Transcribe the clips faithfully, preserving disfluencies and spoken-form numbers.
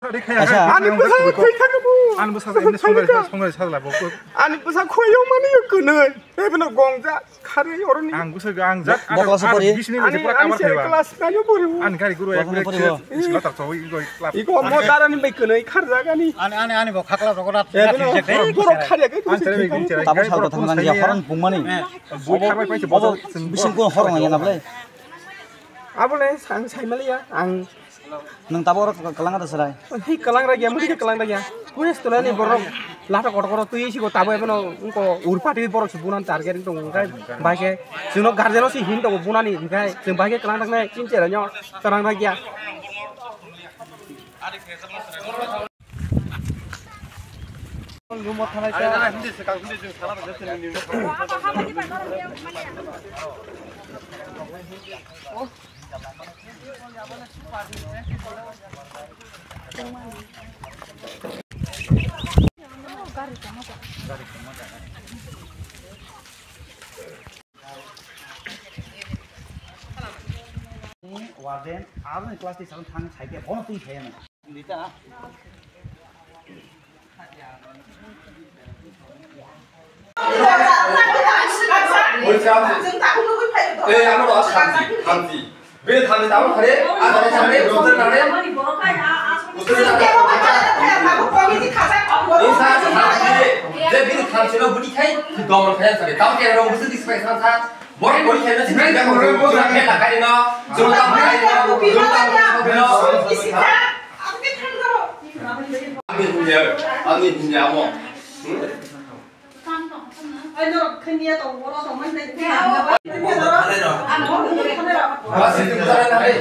Ani bwsa thwi thangbo. Ani bwsa emni songari songari sajla bo. Ani bwsa khoyong mani kwnwi. Ebino gongja kharwi oroni. Ang bwsa ang jak. Bo class pori? Ani pura ani kamar se khaiba. Class nayo pori. Ani gari guru ek pori. Sila tak chawi goi club. Iko mo darani bai kwnwi kharjak ani. Ani ani ani bo khakla rogo rat. Ebino borok kharya ke. Ang tere bin tere. Tabo sal ko thang ya horon pungmani. Bo kharbai pai se bo. Bising ko horon ya na ble. Abole sang sai maliya ang. Nwng tabuk oro kwlanga da chwrai? Hei, kwlangra gya, mudi khe kwlangra gya. Kuyes tunani borok lata kotor kotor twi sigo tabuk ebono wngko urpati borok se bunani target wng tongo, hwnkhe bai khe chwngno guardian-o se hin tongo bunani, hwnkhe chwng bai khe kwlang daknai, chini cheraino kwlangra gya. Warden, aboni class teacher thang sai khe bono twi phai ano. Ei, ano ba thanti, thanti. Be thanti tamo khare, a tamo khare, utre nare. Utre nare. Ei sa thanti. Je bini thanti no budi khai, domon khai sa. Tamo khe rong busu dis pai san sa. Borok bori khe na sini, borok bori khe na kari no, jota kari no, jota kari no. Ani punya, ani punya mo. Masih kita na hari.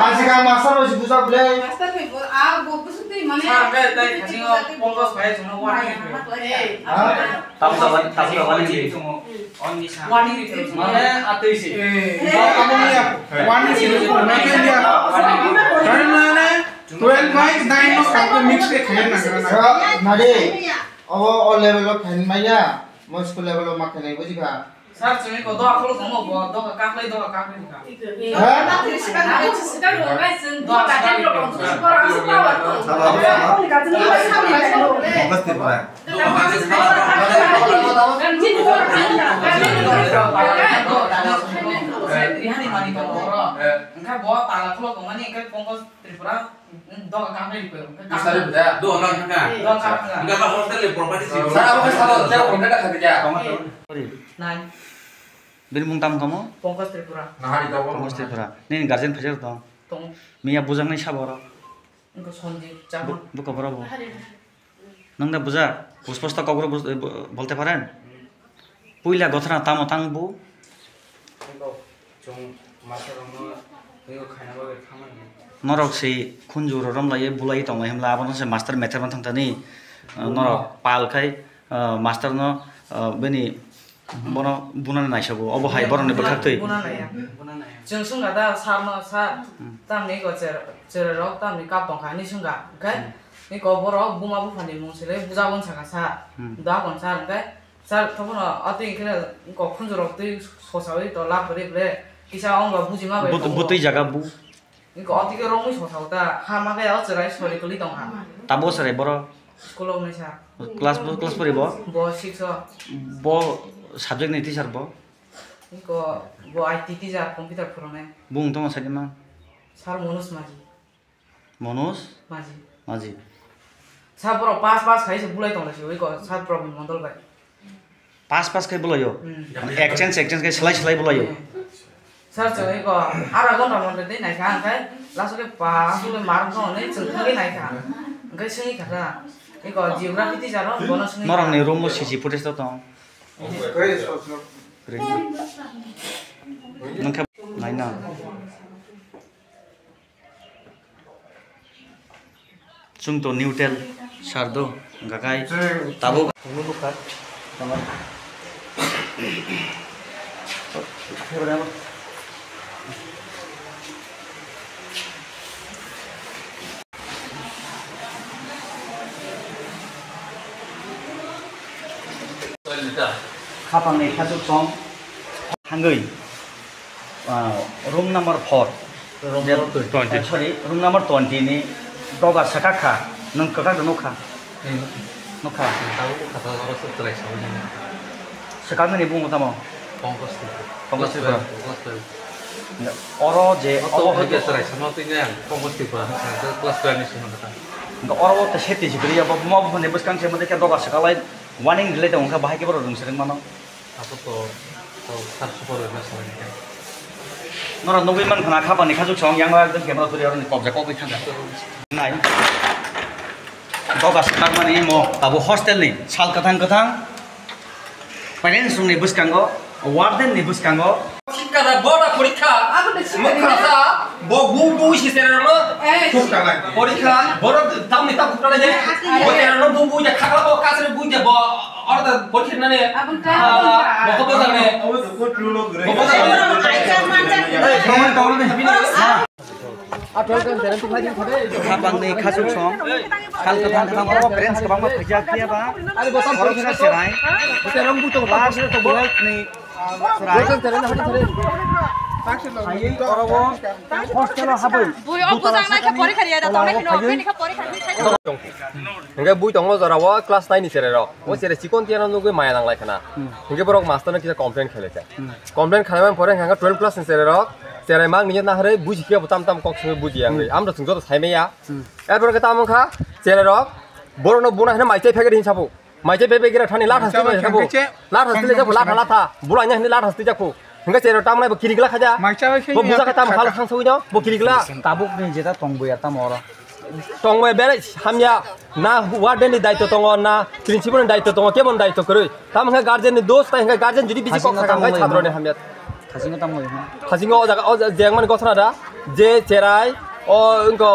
Asika master masih busa ble. Master bai bo, a bo busu twi mane. Sa kai tai khani o pongos bai sungno wani. Ha? Tam sa wani, tam sa wani. Only sa. Wani. Mane atwi si. Eh, kamu ni ya. Wani si ko na ke ni ya. Karena ne twelve bai nine no kamu mix ke khayan na. Nade. Obo o level o khayan maya. Mo school level o ma khayan buji ba. Sir, chwngwi ko doga khuluk tongmo bo, doga kaklai, doga kaklai wngkha. Ha? Doga kaklai. Rihani mani tongo oro. Wngkha bo tala khuluk tongmani, wngkha Pankaj Tripura. Doga kaphai rikoi. Isari bida, doga kaphai. Doga kaphai. Enggak, Pak, hostel ni property sih. Sir, abo khe salo, sir, property kha bida. Nine. Bini mung tam kamo? Pankaj Tripura. Nahari dogo. Pankaj Tripura. Nini guardian phaijak tong? Tong. Miya bujaknai sabo oro? Wngkha Sanjib Chakma. Bu-, buka bora bo. Nang da buja, pusposta kokro bus-, eh, bo-, bolte paren? Puila gothana tamo tang bu? Eko, chwng master rokno eko khaina bagwi thamani. Norok se khunju ro romlaiwi bulaiwi tonglai himla, abono se master methema thangthani, eh, norok pal khai, eh, master no, eh, bini bono bunani naisago, obo hai borokni bwkhaktwi. Buna naya. Chwng swngkha da, sir no, sir, hmm, tamni ko cher-, chererok tamni kap tongkha hinwi swngkha, hwnkhe hmm, eko borok buma buphani mung selai bujabon sakha sir, hmm, da bon sir, hwnkhe sir, thobono atwi hwnkhe kok khunjurok twi sosawi to lab bre bre, kisa ongba bujima bai tongo. Butwi jaga bu. Eko atwi khe romwi sosao ta, hama khe o chwrai sori kwlwi tongkha. Tabo chwrai borok? School o wngnai sir. Class bo, class pori bo? Bo six o. Bo subject ni teacher bo? Eko bo I T teacher, computer phwrwngnai. Bung tongo sadi ma? Sir Manoj Maji. Manoj? Maji. Maji. Sir borok pass pass khai se bulai tonglai se, oi ko, sir Probin Mondol bai. Pass pass khai bulaio? Hmm. Mane exchange, exchange khai slai slai bulaio? Hmm. Sir chwng oi ko, ara gonta monta tei naikha, hwnkhe last o khe pass ule mark no hwnwi chwng thangwi naikha. Hwnkhe swngwi kha ta. Oi ko, geography teacher o bono swngwi kha. Norokni room o C C footage to tong? Kwrwi. Nang khe naina. Chwng to neutral sir do, hwnkha khai tabuk. Khapangni khachuk tong thangwi, ah, room number four. Twenty. Sorry, room number twenty ni doga swkak kha, nwng kwkhak rw nukha. Nukha. Swkaknani bumo tamo? Pankaj Tripura. Pankaj Tripura. Oro je, obo hai ke chwrai sama twi nang, Pankaj Tripura, class twelve ni simi kha. Oro o te safety sikri ya, bo mo bo ni bwskang se mo de ke doga swkak lai, warning rile tong kha, bahai ke boro rung sereng mano. Abo to, to sar super website ni. Nora nugui man khana khapani khajwk song yang ekdom camera turi aroni kobja kobwi thangkha. Nai. Doga swkakmani mo abo hostel ni sal kwthang kwthang. Parents rokni bwskango, warden ni bwskango. Sikara bora porikha, mukha sa, bo bu bu si sererno. Porikha, bora tamni ta bukra je. Bo sererno bu bu je khakla bo kasre bu je bo order porikha nani. Bo ko bozar ne. Bo bozar ne. Khapangni khasuk song, sal kwthang kwthang oro parents kwbangma phaijak phiya ba, borok sa serai, class twelve ni serai. Phaiwi oro o hostel o habwi. Bui o bujang nai khe porikha riya da, tongnai kheno, bini khe porikha riya. Hingke bui tongo jora o class nine ni cherai rok. O cherai chikon tiyano nugui maya nanglai khana. Hingke borok master no kisa complain khelai kha. Complain khlaimani pore hingke twelve class ni cherai rok. Cherai mang nini naharwi buji khe bo tam tam kok simi buji yang. Amra chwng joto sai maya. Erpore khe tamo kha cherai rok. Borok no buna hino maichai phegeri hin sabo. Maichai phegeri thani latha simi sabo. Latha simi sabo latha latha. Bula nya hini latha simi sabo. Hingke cherai rok tamo nai bo kirigla khaja. Bo buja kha tamo khala thang sawino bo kirigla. Tabuk ni jeta tong bo ya tamo oro. Tongmani belai hamya, na warden ni daityo tongo, na principal ni daityo tongo, kebo ni daityo kwrwi. Tamo hwnkhe guardian ni dos, tai hwnkhe guardian jodi bisi kok sakha hwnkhe chadro ni hamya. Thasingo tamo hwnkhe. Thasingo o jaga, o jengmani gosra da, je cherai, o wngkha,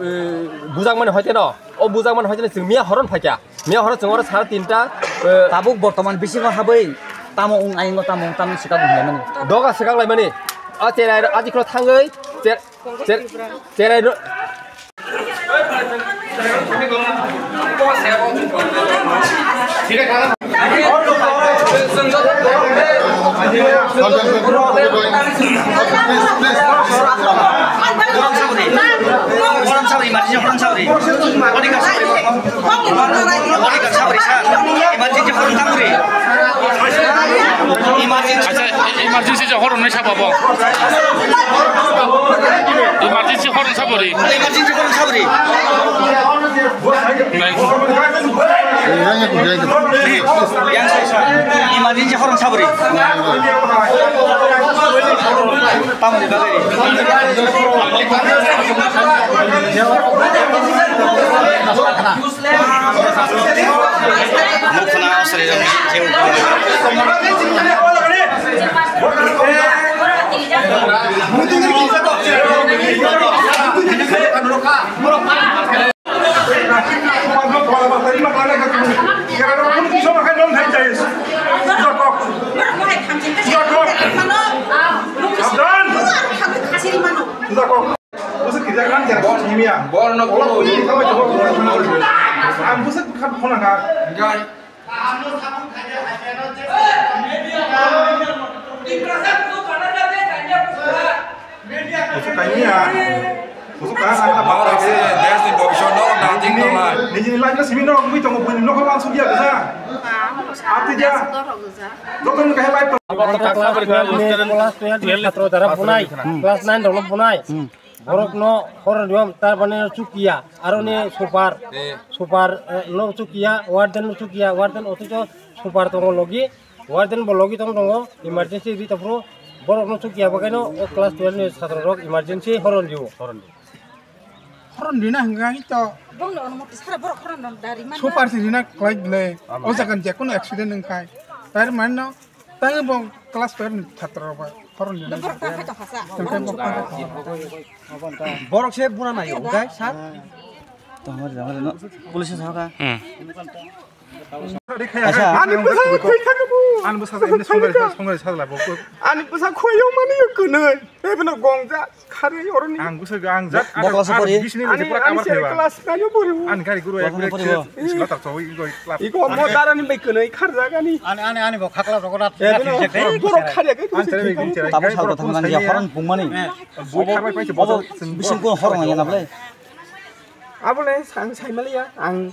eh, bujakmani hoite no, o bujakmani hoite no chwng miya horon phaikha. Miya horo chwng oro sara tinta, eh, tabuk bortoman bisingo habwi tamo wng ayingo tamo wng tamo swkang wng laimani. Doga swkang laimani. O cherai, ajikhno thangwi, che-, Cher-, cherai ro-, Emergency horong tangri. Emergency. Acha, e-, emergency je horong nai sabo bo. Emergency horong sabo ri. Emergency horong sabo ri. Nai. Yang emergency horong sabo ri. Tamni bagari. Mukhna asri jani jeu. Bwswk kijak nang jera kok simi ya. Borno kuno. Ang bwswk kha phone kha. Engai. Bwswk kaini ya. Bwswk kaha sa kha. Borok se desh ni bhobishyot no nangji nini, nai. Nini line no simi no wngwi tongo, buini nokol lang sugya kisa. Ati ja. Joto ni kahe light to. Class twelve ni chhatro dara bunai, class nine rok no bunai. Borok no hor rw tar mane chukiya, aro ni super, super, eh, no chukiya, warden no chukiya, warden othocho super tongo logi, warden bo logi tong tongo, emergency ri tapro, borok no chukiya bagwi no o class twelve ni chhatro rok emergency horon rio. Horon rina hwnka hito. Bongno ono moti sara borok horon dari mana. Super si rina klai ble. O jagan je kono accident wngkhai. Tar manno Tang bo class twelve ni chhatro rok bai horon ni. Borok ta khai tong khasa. Tang bo khai tong. Borok se buna nai o gai sa. Tong hori tong hori no. Police sa ka. Hmm. Acha. Ani bwsa khai thang bo. Ani bwsa emni songnai songnai sajla bo. Ani bwsa khoyong mani kwnwi. Ebeno gongjak kharwi oroni. Ang bwsa ang jat. Bo class o pori? Ani ani sere class nine o pori. Ani gari guru. Class nine o pori bo? Iko mo darani bai kwnwi kharjak ani. Ani ani ani bo khakla rogo rat. Ebeno borok kharjak. Tabo sal kotha nang ya horon pungmani. Bui kharbai paise bo. Bising ko horon ya na ble. Abole sang saimaliya ang.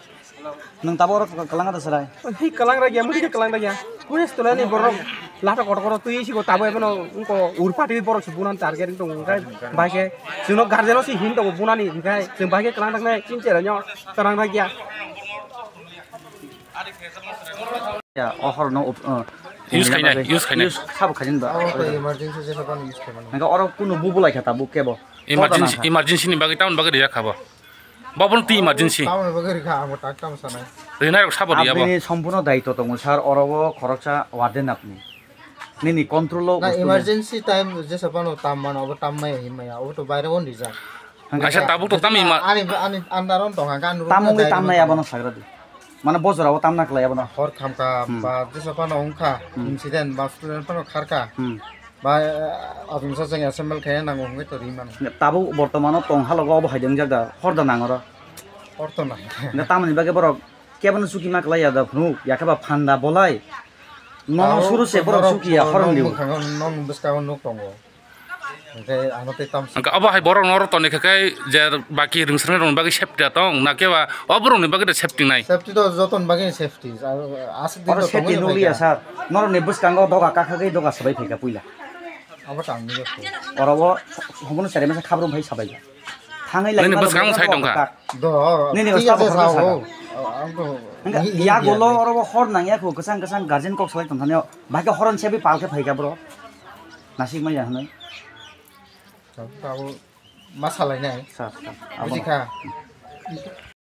Nwng tabo oro kwlwng da chwrai? Hei kwlwng ragya, mudi kwlwng ragya. Pure stolani borok lata kotor kotor twi sigo tabo ebono wngko urpati borok se bunan target wng tongo hwnkhe bai khe chwngno guardian o se hin tongo bunani hwnkhe chwng bai khe kwlwng ragnai chinchera nyo kwlwng ragya. Ya, o hor no use khainai, use khainai. Use sabo khainai ba. Abo to emergency jesa bani use khaimani. Hwnkhe oro kunu bubulai kha tabuk kebo. Emergency, emergency ni bagwi tamoni bagwi rijak kha bo. Bo bono twi emergency. Tamoni bagwi rikha, ang bo tak tamo sanai. Rinai rok sabo riya bo. Aboni sompurno daitw tongo sir, oro o khoroksa warden apni. Nini control o. Na emergency time jesa phano tam mano, obo tam maya hin maya, obo to baire on rijak. Kaisa tabuk to tam ima. Ani ani andar on tong hangka anu. Tamungwi tamnai abono sagra di. Mane bojora o tamna klai abono. Hor khamka ba jesa phano wngkha incident ba student phano kharka. Ba, eh, achomsa chwng assemble khaina nango hwnwi to ri mano. Tabuk bortomano tong halogo obo hai de wngjak da, hor da nang oro. Hor to nang. Hwnkhe tamoni bagwi borok kebono chuki ma klai ya da phunuk, yakhe ba phan da bolai. Nono suru se borok chuki ya hor wng liu. Nong bwskango nuk tongo. Hwnkhe ano tei tam. Hwnkhe obo hai borok no oro toni khe je baki rwngsrang rok bagwi safety da tong na khe ba o borok ni bagwi da safety nai. Safety to joton bagwi safety. Aswk din oro to safety tongwi nukliya sir. Norok ni bwskango doga kakhagwi doga swbai phaikha puila. Abo tang nini ko. Oro bo homono sere masa khabrum phai sabai. Thangwi lai. Nini bwskango sai tongkha. Do. Nini bwskango sai tongkha. Ang to. Hwnkhe ya golo oro bo hor nang ya ko kwchang kwchang guardian kok salai tongthani. Bai khe horon sebi pal khe phaikha bro. Nasik maya hwnwi. Abo ma salainai. Sir, sir. Buji kha.